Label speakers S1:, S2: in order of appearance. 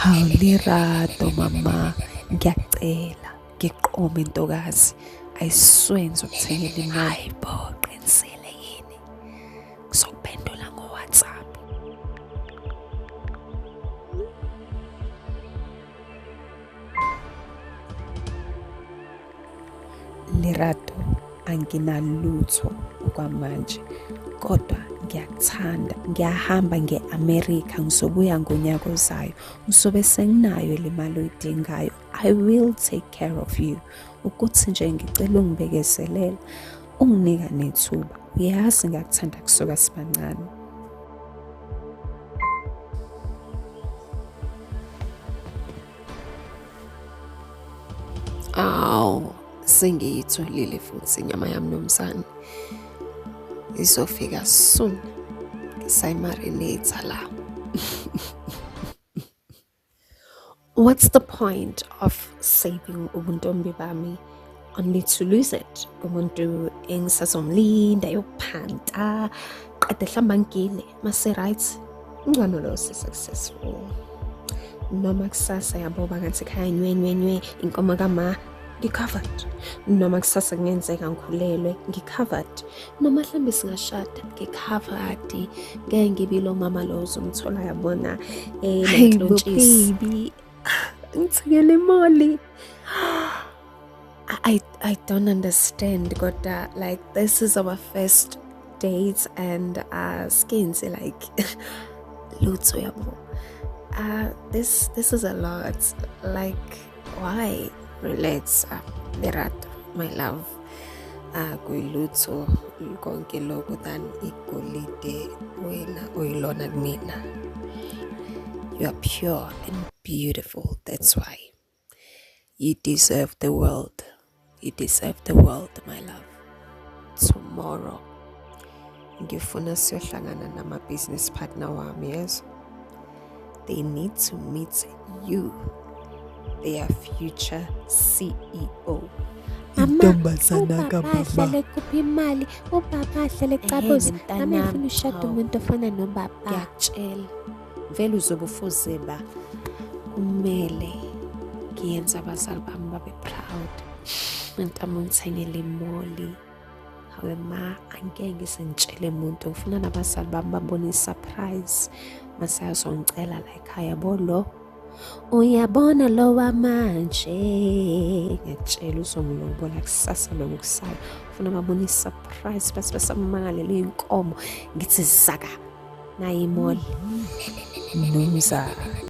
S1: Hawu Lerato mama, ngiyakucela ngiqome ntokazi. I swear ngizokuthengela imali.
S2: Hayi bo, qinisile yini? Ngizokuphendula ngo-WhatsApp.
S1: Lerato, anginalutho okwamanje kodwa ngiyakuthanda. Ngiyahamba nge-America, ngizobuya ngonyaka ozayo. Ngizobe senginayo le mali oyidingayo. I will take care of you. Ukuthi nje ngicela ungibekezelela, unginika nethuba. Uyazi ngiyakuthanda kusuka sibancane.
S2: Awu, sengiyitholile futhi inyama yami nomsane. Izofika soon. Ngisayimarinate la. What's the point of saving ubuntombi bami only to lose it kumuntu engisazomlinda yokuphanta qede hlamba ngigile mase right ngcono lo successful noma kusasa yabo bangathi ekhaya nywe nywe nywe inkomo kama ngi-covered noma kusasa kungenzeka ngikhulelwe ngi-covered noma mhlawumbe singashada ngi-covered ngeke ngibe lo mama lo uzomthola yabona
S1: Hey bo baby, ngithengele imali.
S2: I don't understand kodwa like this is our first date and skins like lutho yabo. This is a lot. Like why? Relax, Lerato, my love. Kuyilutho konke lokho than igolide wena oyilona kumina. You are pure and beautiful. That's why you deserve the world. You deserve the world, my love. Tomorrow ngifuna siyohlangana nama-business partner wami, yes? They need to meet you, their future CEO.
S1: Intombazana
S3: Ubaba
S1: kababa.
S3: ahlale ekhupha imali, ubaba ahlale ecabuza. Nami
S2: mntanami,
S3: ngifuna ushada
S2: hawu.
S3: umuntu ofana nobaba.
S2: Ngiyakutshela vele uzobe ufuze ba kumele ngiyenze abazali bami babe proud. Mntami ungithengele imoli. Hawe ma, angeke ngize ngitshele muntu, ngifuna nabazali bami babone i-surprise mase azongicela la ekhaya bo lo uyabona lo wamanje ngiyakutshela uzongilobola kusasa noma kusayo. Ufuna babone i-surprise base basamangalele iy'nkomo ngithi zaka nayi imoli.
S1: Mnumzane.